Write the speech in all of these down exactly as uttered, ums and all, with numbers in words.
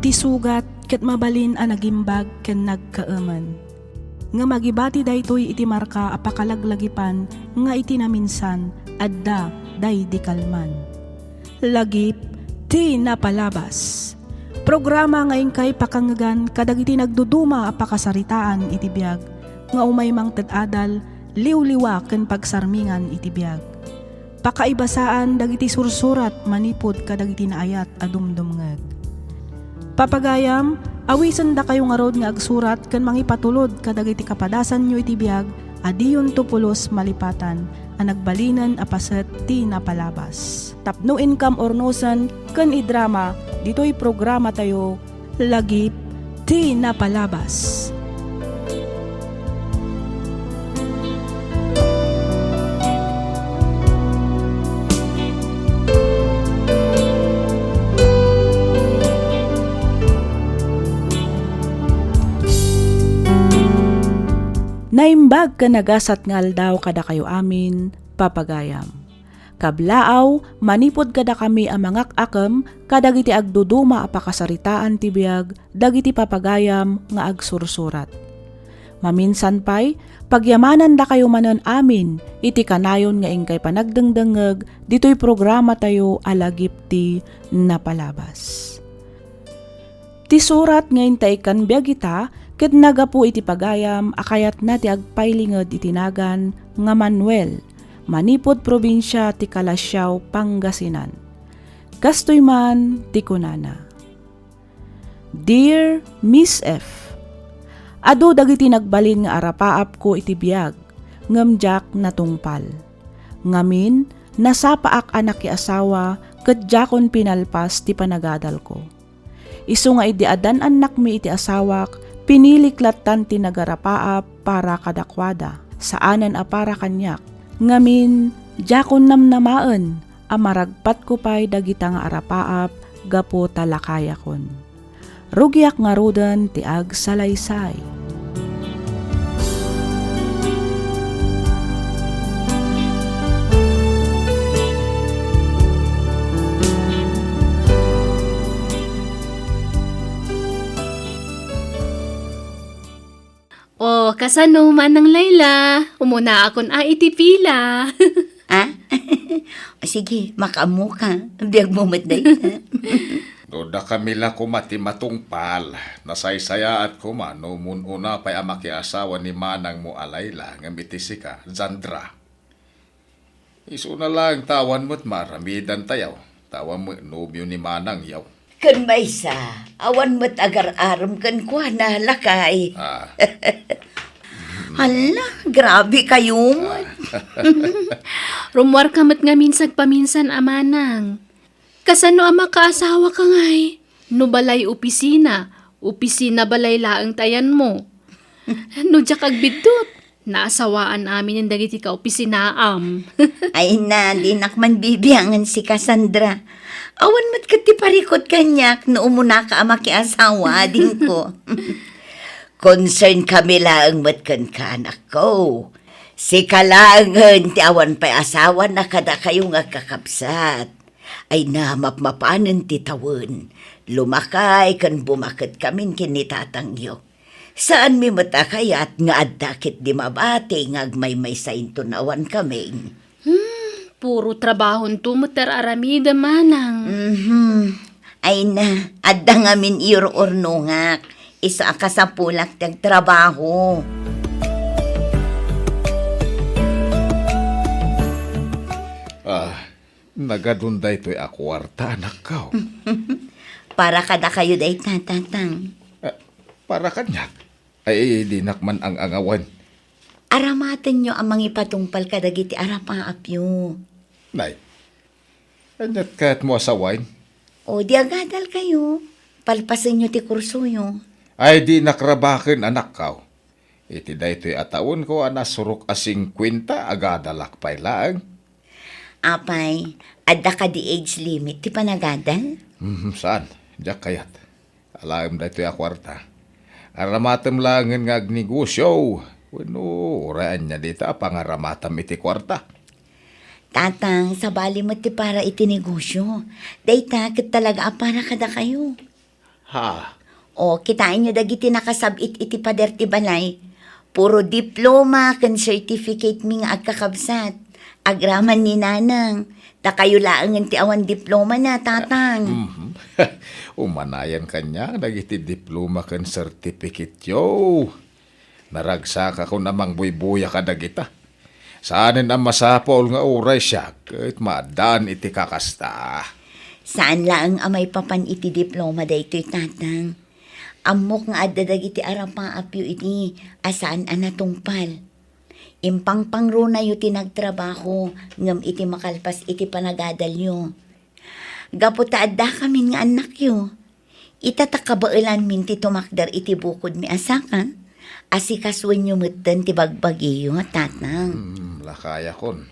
Ti sugat ket mabalin a nagimbag ken nagkaemen. Ngem agibati daytoy iti marka a pakalaglagipan nga iti naminsan, adda daydi kalman. Lagip ti napalabas. Programa nga inkay pakangngegan kadagiti nagduduma a pakasaritaan iti biag nga umay mangted adal, liwliwa ken pagsarmingan iti biag. Pakaibasaan dagiti sursurat manipud kadagiti naayat a dumdumngeg. Papagayam, awisendakayo ngarud nga agsurat ken mangipatulod kadagiti kapadasanyo iti biag a diyonto pulos malipatan a nagbalinen a paset ti napalabas. Tapno inkam urnosen ken idrama ditoy programatayo, Lagip ti Napalabas. Naimbag ken nagasat nga aldaw kadakayo amin, papagayam. Kablaaw, manipud kadakami a mangak-akem kadagiti agduduma a pakasaritaan ti biag dagiti papagayam nga agsursurat. Maminsan pay, pagyamanandakayo manen amin iti kanayon nga inkay panagdengdengngeg ditoy programatayo a Lagip ti Napalabas. Ti surat nga intaykkan biag ita ket nagapu iti pagayam a kayatna ti agpailinged iti nagan nga Manuel, manipud probinsia ti Calasiao, Pangasinan. Kastoy man ti kunana, Dear Miss F, adu dagiti nagbalin nga arapaapko iti biag, ngem diak natungpal. Ngamin, nasapaak a nakiasawa ket diakon pinalpas ti panagadalko. Isu nga idi addan annakmi iti asawak, pinilik lattan ti nagarapaap para kadakuada, saanen a para kaniak. Ngamin, diakon namnamaen a maragpatko pay dagita nga arapaap gapu ta lakayakon. Rugiak ngaruden ti agsalaysay. O, kasano, Manang Laila? Umunaakon a iti pila. Ah? O, sige, makaammoka. Biagmo met dayta. No dakami la koma ti matungpal, nasaysayaat koma no mun-una pay a makiasawa ni manangmo a Laila ngem iti sika, Sandra. Isuna laeng ta awan met maaramidantayaw, ta awan met nobio ni manangyaw. Ken maysa, awan met agar-arem kenkuana, lakay. Ah. Hala, grabe kayo met. Rummuarka met ngamin sagpaminsan a manang. Kasano a makaasawaka ngay? No balay opisina, opisina balay laeng ti ayanmo. No diak agbiddut, naasawaan aminen dagiti kaopisinaam. Ay na, dinak man bibiangen sika, Sandra. Awan met ket ti parikut kaniak no umunaka a makiasawa, adingko. Concern kami laeng met kenka, anakko. Sika laengen ti awan pay asawana kadakayo nga agkakabsat. Ay na, mapmapanen ti tawen. Lumakay ken bumaket kamin ken ni tatangyo. Saanmi met a kayat nga adda ketdi mabati nga agmaymaysa inton awan kami. Hmm, puro trabahonto met ti ar-aramidem, manang. Mhm. Ay na, adda ngamin iur-urnongak. Isu a kasapulak ti agtrabaho. Ah, nagadun daytoy a kuarta, anakko. Para kadakayo dayta, tatang. Ah, para kaniak? Ay, dinak man ang-angawan. Aramatenyo a mangipatungpal kadagiti arapaapyo. Nay, aniat kayatmo a sawen? O, di agadalkayo. Palpasenyo ti kursoyo. Ay, dinak rabaken, anakko. Iti daytoy a tawenko a nasurok a singkuenta, agadalak pay laeng. Apay, adda kadi age limit ti panagadal? Hmm, saan? Diak kayat. Alaem daytoy a kuarta. Aramatem laengen nga agnegosio. Wenno, uray ania dita a pangaramatam iti kuarta. Tatang, sabali met ti para iti negosio. Dayta ket talaga a para kadakayo. Ah. O, kitaenyo dagiti nakasab-it iti pader ti balay. Puro diploma ken certificate mi nga agkakabsat. Agraman ni Nanang. Dakayo laengen ti awan diplomana, Tatang. Mhm. Umanayan kaniak dagiti diploma ken certificate-yo. Naragsakakon a mangbuybuya kadagita. Saanen a masapul nga uray siak ket maaddaan iti kakasta. Saan laeng a maipapan iti diploma daytoy, Tatang. Ammok nga adda dagiti arapaapyo idi a saan a natungpal. Impangpangrunayo ti nagtrabaho ngem iti makalpas iti panagadalyo. Gapu ta addakamin nga annakyo, ita ta kabaelanmin ti tumakder iti bukodmi a saka, asikasuenyo metten ti bagbagiyo, Tatang. Hmm, lakayakon.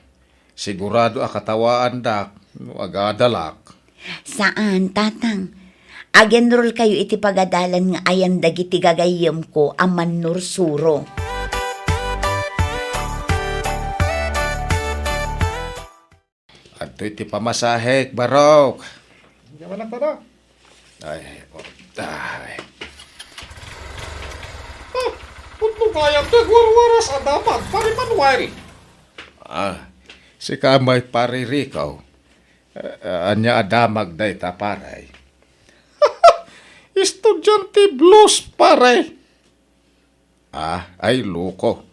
Sigurado a katawaandak no agadalak. Saan, Tatang. Ag-enroll kayo iti pagadalan nga ayan dagiti gagayyemko a mannursuro. Adtoy ti pamasahek, Barok. Diay manak, Tata. Ay, ay. Ah, pudno kayat ti agwarwaras a damag, Pare Manuel. Ah, sika met, Pare Rico. Ah, ania a damag dayta, pare? Estudiante blues, pare. Ah, ay, loko.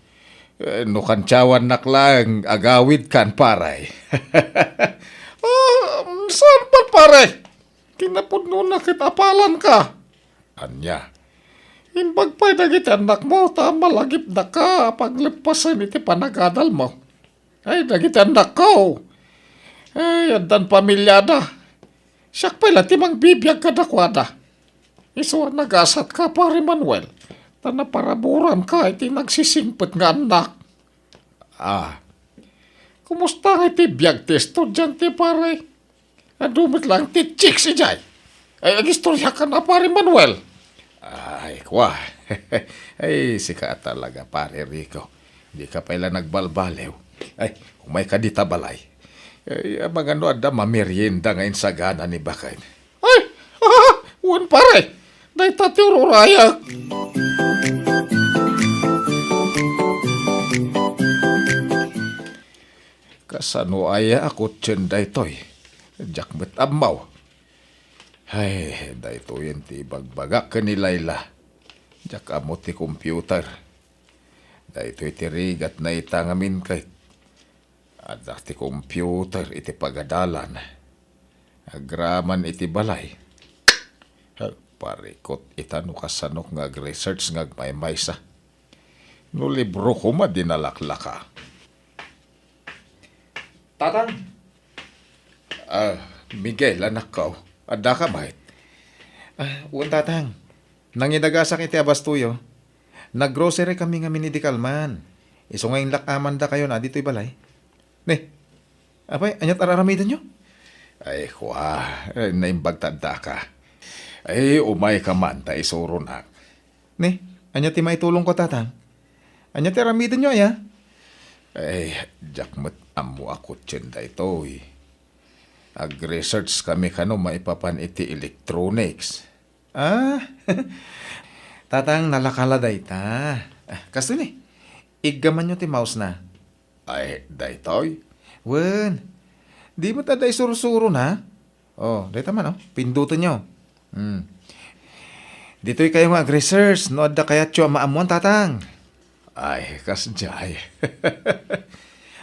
Eh, no kantiawannak laeng, agawidkan, pare. Ah, saan man, pare? Kinapudnona ket apalanka. Ania? Imbag pay dagiti annakmo ta malagipdaka a pagleppasen iti panagadalmo. Ay, dagiti annakko. Ay, addan pamilyada. Siak pay la ti mangbibiag kadakuada. Isu a nagasatka, Pare Manuel, ta naparaburanka iti nagsisingpet nga annak. Ah, kumusta nga iti biag ti estudiante, pare? Adu met laeng ti chicks idiay. Ay, agistoriakan a, Pare Manuel. Ay, kua. Ay, sika talaga, Pare Rico. Dika pay la nagbalbaliw. Ay, umayka dita balay. Ay, amangan no adda mamerienda nga insagana ni baket. Ay, ah, wen, pare. Dayta ti ururayak. Kasano aya a kotsen daytoy? Diak met ammo. Ay, daytoyen ti ibagbagak ken ni Laila. Diak ammo ti computer. Daytoy ti rigatna ita ngamin ket adda ti computer iti pagadalan. Agraman iti balay. Parikot ita no kasanok nga ag-research nga agmaymaysa. No libro koma di nalaklaka. Tatang! Ah, Miguel, anakko. Addaka met? Ah, wen, Tatang. Nangidagasak iti abastoyo. Nag-grocery kami ngamin idi kalman. Isu nga inlak-amandakayon a ditoy balay. Ne, apay, ania't ar-aramidenyo? Ay, kua, eh, naimbag ta addaka. Ay, umayka man ta isuronak. Ne, ania ti maitulongko, Tatang? Ania ti aramidenyo aya? Ay, diak met ammo a kotsen daytoy. Ag-research kami kano maipapan iti electronics. Ah, Tatang, nalaka la dayta. Ah, kastoy ni, iggamanyo ti mouse-na. Ay, daytoy? Wen, di met adda isursuro na? Oh, dayta man, oh. Pindutenyo. Hmm. Ditoy kayo nga ag-research no adda kayatyo a maammuan, Tatang. Ay, kasdiay.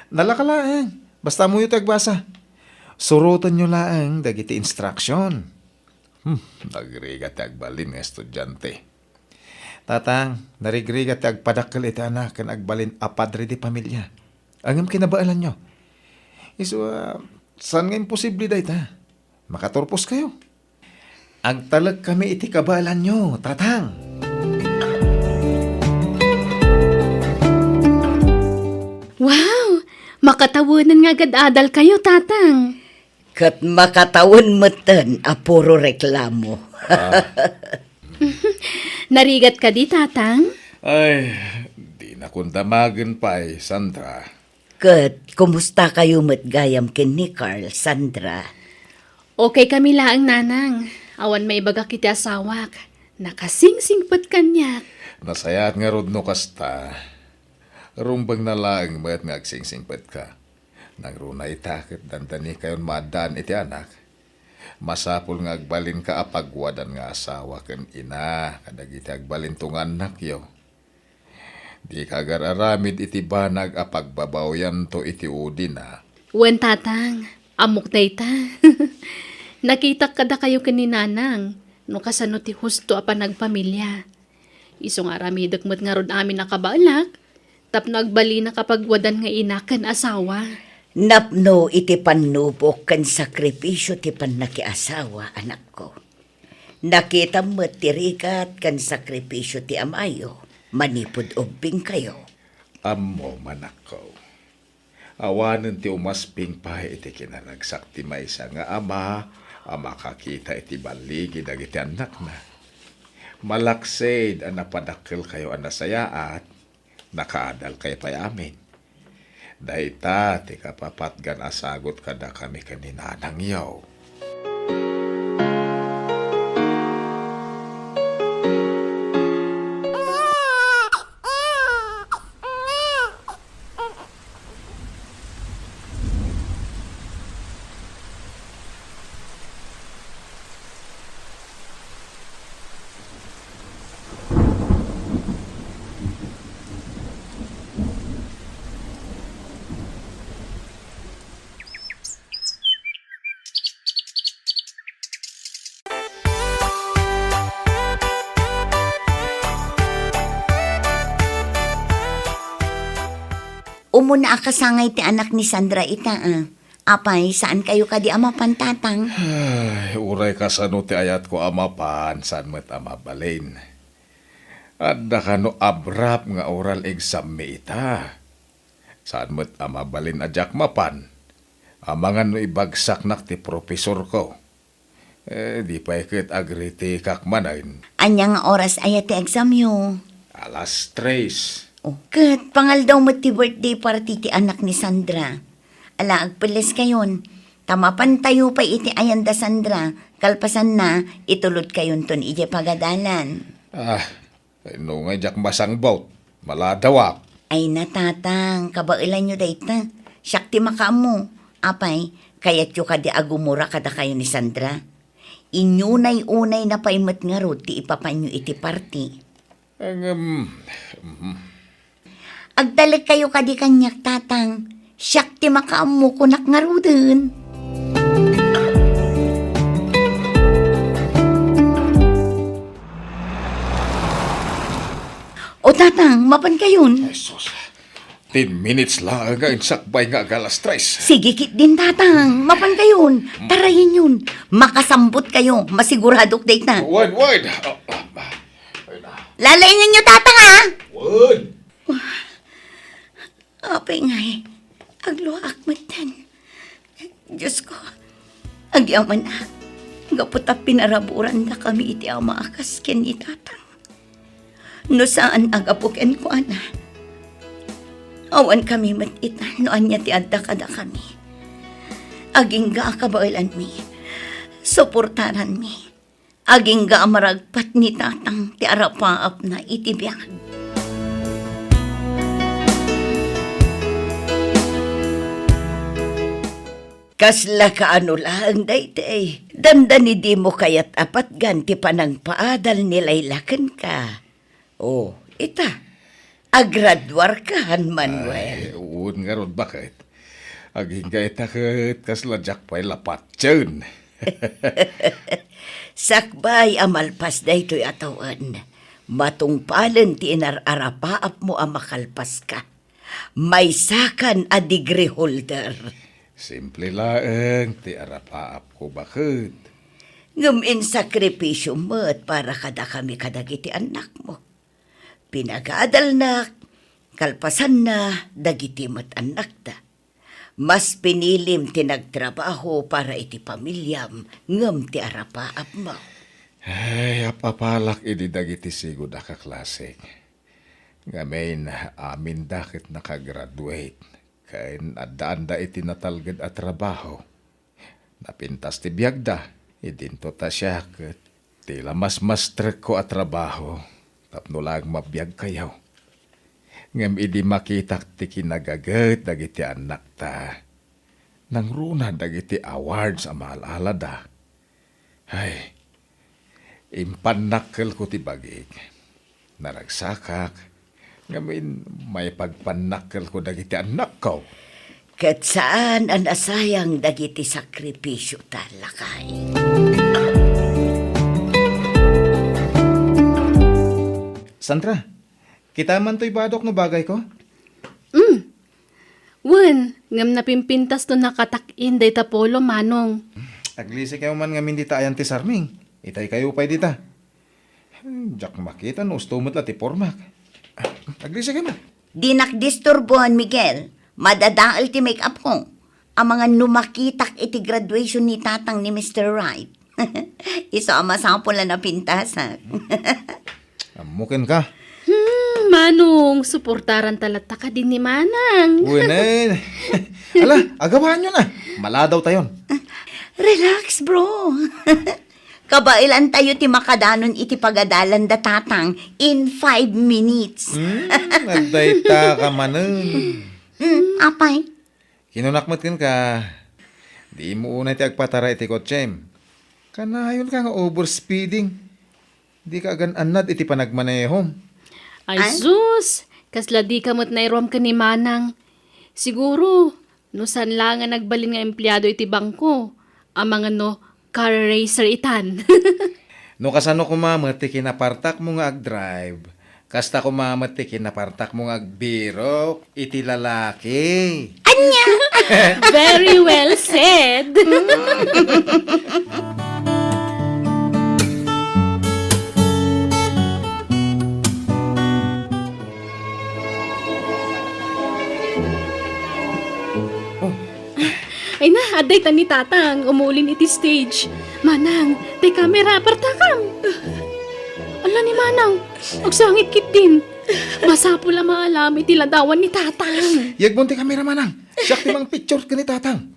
Nalaka laeng. Basta ammoyo ti agbasa. Surotenyo laeng dagiti instruction. Hmm, nagrigat ti agbalin nga estudiante. Tatang, narigrigat ti agpadakkel iti anak ken agbalin a padre di pamilya. Ngem kinabaelanyo. Isu a, saan nga imposible dayta? Makaturpos kayo. Agtalek kami iti kabaelanyo, Tatang. Wow! Makatawenen nga agad-adal kayo, Tatang. Ket makatawen metten a puro reklamo. Ah. Narigat kadi, Tatang? Ay, dinakon damagen pay, Sandra. Ket kumusta kayo met gayam ken ni Carl, Sandra? Okay kami laeng, Nanang. Awan maibagak iti asawak. Nakasingsingpet kaniak. Nasayaat ngarud no kasta. Rumbengna laeng met nga agsingsingpetka. Nangruna ita ket dandanikayon maaddaan iti anak. Masapul nga agbalinka a pagwadan nga asawa ken ina kadagiti agbalinto nga annakyo. Dika agar-aramid iti banag a pagbabaoyanto iti udina. Wen, Tatang, ammok dayta. Nakitak kadakayo ken ni Nanang no kasano ti husto a panagpamilia. Isu nga aramidek met ngarud amin a kabaelak tapno agbalinak a pagwadan nga ina ken asawa. Napno iti pannubok ken sakripisio ti pannakiasawa, anakko. Nakitam met ti rigat ken sakripisio ti amayo manipud ubbingkayo. Ammom, anakko. Awanen ti umasping pay iti kinaragsak ti maysa nga ama a makakita iti balligi dagiti annakna. Malaksid a napadakkelkayo a nasayaat, nakaadalkayo pay amin. Dayta ti kapapatgan a sagut kadakami ken ni nanangyo. Umuna a kasangay ti anak ni Sandra ita, a. Apay, saankayo kadi a mapan, Tatang? Ay, uray kasano ti ayatko a mapan, saan met a mabalin. Adda kano abrap nga oral exam mi ita. Saan met a mabalin a diak mapan. Amangan no ibagsaknak ti profesorko. Eh, di pay ket agritikak manen. Ania nga oras aya ti examyo? Alas tres. O, ket pangaldaw met ti birthday party ti anak ni Sandra. Ala, agpelleskayon. Ta mapantayo pay iti ayan da Sandra, kalpasanna, itulodkayonton idiay pagadalan. Ah, no nga diak masangbot, maladawak. Ay na, Tatang, kabaelanyo dayta. Siak ti makaammo. Apay, kayatyo kadi a gumura kadakayo ni Sandra? Inyunay-unayna pay met ngarud ti ipapanyo iti party. Ngem, mhm. Agtalekkayo kadi kaniak, Tatang. Siak ti makaammo, kunak ngaruden. O, Tatang, mapankayon. Ay, sus. Ten minutes laeng nga insakbay nga ag-alas tres. Sige ketdin, Tatang. Mapankayon. Hmm. Tarayenyon. Makasambotkayo. Masiguradok dayta. Wen, wen. Ah, ah, ah. Ay na. Lalainganyo, Tatang, a. Wen. Apay ngay, agluaak metten. Diosko, agyamanak, gapu ta pinaraburandakami iti ama a kas ken ni Tatang. No saan a gapu kenkuana, awankami met ita no ania ti adda kadakami. Agingga a kabaelanmi, suportaranmi. Agingga a maragpat ni Tatang ti arapaapna iti biag. Kasla kaano laeng daytoy? Dandani dimo kayat a patgan ti panangpaadal ni Laila kenka. O, ita, agraduarkan, Manuel. Ay, wen ngarud, baket. Agingga ita ket kasla diak pay lapatien. Sakbay a malpas daytoy a tawen, matungpalen ti inar-arapaapmo a makalpaska. Maysakan a degree holder. Simple laeng ti arapaapko, baket. Ngem insakripisio met para kadakami kadagiti annakmo. Pinagadalnak, kalpasanna, dagiti met annakda. Mas pinilim ti nagtrabaho para iti pamiliam ngem ti arapaapmo. Ay, apapalak idi dagiti sigud a kaklasik. Ngamin, aminda ket nakagraduate, ken addaanda iti natalged a trabaho. Napintas ti biagda, idinto ta siak ket Ti la masmastrekko a trabaho tapno laeng mabiagkayo. Ngem idi makitak ti kinagaget dagiti annakta, nangruna dagiti awards a maal-alada. Ay, impannakkelko ti bagik. Naragsakak, ngamin, maipagpannakkelko dagiti annakko. Ket saan a nasayang dagiti sakripisio ta, lakay. Sandra, kitaem man toy badok no bagayko? Mm. Wen, ngem napimpintas no nakatak-in dayta polo, Manong. Aglisikayo man ngamin dita ayan ti sarming. Itaykayo pay dita. Diak makita no usto met la ti pormak. Aglisikayo man. Dinak disturbon, Miguel. Madadael ti make-up ko. Amangan no makitak iti graduation ni Tatang ni Mister Wright. Isu a masapul a napintasak. Ammo kenka. Hmm, Manong, suportaran ta latta kadi ni Manang. Wen, eh. Ala, agawaanyo na. Maladawtayon. Relax, bro. Kabaelantayo ti makadanon iti pagadalan da Tatang in five minutes. Hmm, agdayta ka manen. Hmm, apay? Kinunak met kenka, dimo unay ti agpatara iti kotsem. Kanayonka nga overspeeding. Dika agan-annad iti panagmanehom. Ay, ay? Sus! Kasla dika met nairuam ken ni Manang. Siguro, no saan la nga nagbalin nga empleado iti bangko, amangan no car racer itan. No kasano koma met ti kinapartakmo nga agdrive, kasta koma met ti kinapartakmo nga agbirok iti lalaki. Ania? Very well said. Oh. Ay na, adda itan ni Tatang, umulin iti stage. Manang, ti kamera, partakam. Ala ni Manang, agsangit ketdin. Masapul a maalam iti ladawan ni Tatang. Yegmon ti kamera, Manang. Siak ti mangpicture ken ni Tatang.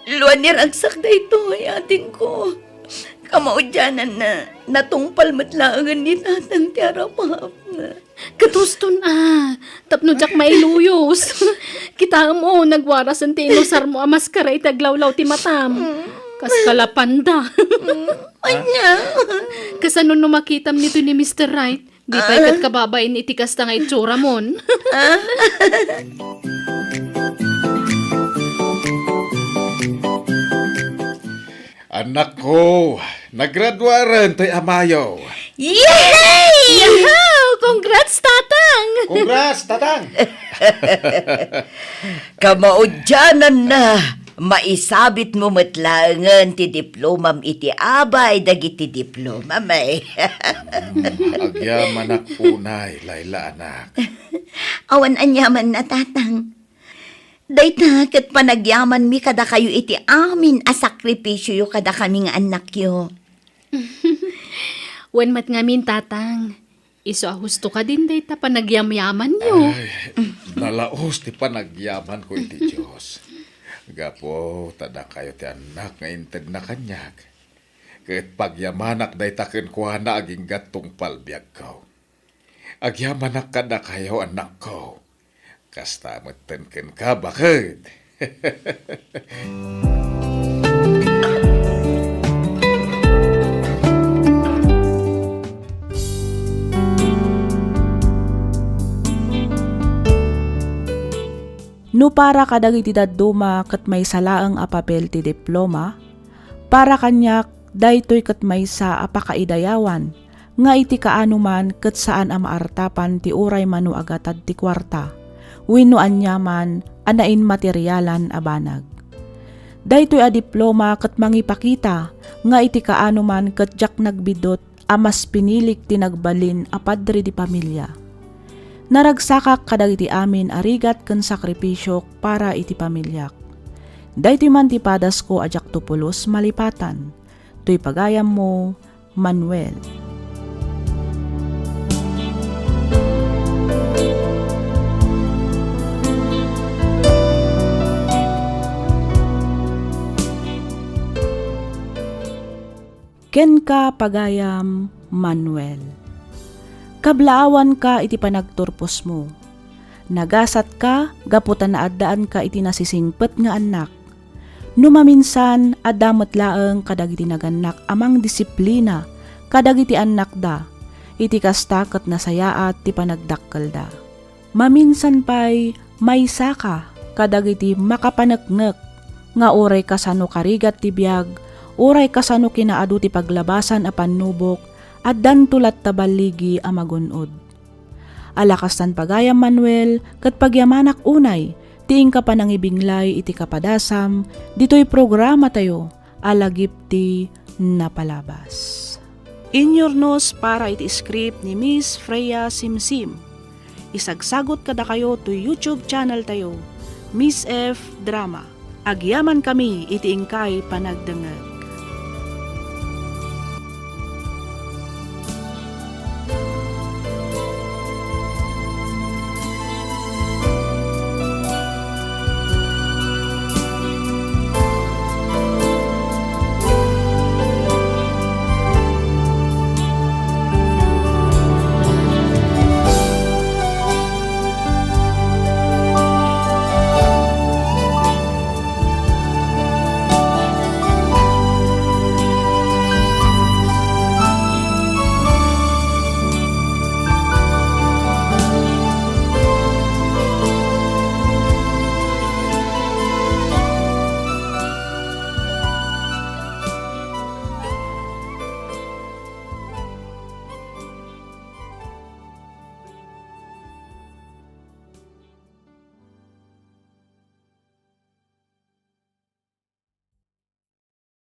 Luan ni ragsak daytoy, adingko. Kamaudiananna, natungpal met laengen ni Tatang ti arapapna. Ket huston a, tapno diak mailuyos. Kitaem, o, nagwarasen ti inusarmo a maskara iti aglawlaw ti matam. Kas kalapanda. Ania? Kasano no makitam ditoy ni Mister Wright? Di pay ket kababain iti kasta nga itsuramon. Annakko, nagraduaren toy amayo. Yay! Yahoo! Congrats, Tatang! Congrats, Tatang! Kamaudiananna, maisabitmo met laengen ti diplomam iti abay dagiti diplomam, ay. Hmm, agyamanak unay, Laila, anak. Awan aniamanna, Tatang. Dayta ket panagyamanmi kadakayo iti amin a sakripisioyo kadakami nga annakyo. Wen met ngamin, Tatang. Isu a husto kadin dayta panagyamyamanyo. Ay, nalaus ti panagyamanko iti Dios. Gapu ta dakayo ti annak nga intedna kaniak. Ket pagyamanak dayta kenkuana agingga tungpal biagko. Agyamanak kadakayo, annakko. Kasta metten kenka, baket. No para kadagiti dadduma ket maysa laeng a papel ti diploma, para kaniak, daytoy ket maysa a pakaidayawan nga iti kaano man ket saan a maartapan ti uray mano a gatad ti kuarta wenno aniaman a nainmaterialan a banag. Daytoy a diploma ket mangipakita nga iti kaano man ket diak nagbiddut a mas pinilik ti nagbalin a padre di pamilya. Naragsakak kadagiti amin a rigat ken sakripisiok para iti pamiliak. Daytoy man ti padasko a diakto pulos malipatan. Toy pagayammo, Manuel. Kenka, pagayam Manuel. Kablaawanka iti panagturposmo. Nagasatka gapu ta naaddaanka iti nasisingpet nga annak. No maminsan, adda met laeng kadagiti nagannak a mangdisiplina kadagiti annakda. Iti kasta ket nasayaat ti panagdakkelda. Maminsan pay, maysaka kadagiti makapaneknek nga uray kasano karigat ti biag, uray kasano kinaadu ti paglabasan a pannubok, addanto latta balligi a magun-od. Ala kastan, pagayam Manuel, ket pagyamanak unay ti inka panangibinglay iti kapadasam ditoy programatayo a Lagip ti Napalabas. Inyurnos para iti script ni Miss Freya Simsim. Isagsagot kadakayo toy YouTube channel tayo, Miss F Drama. Agyamankami iti inkay panagdengngeg.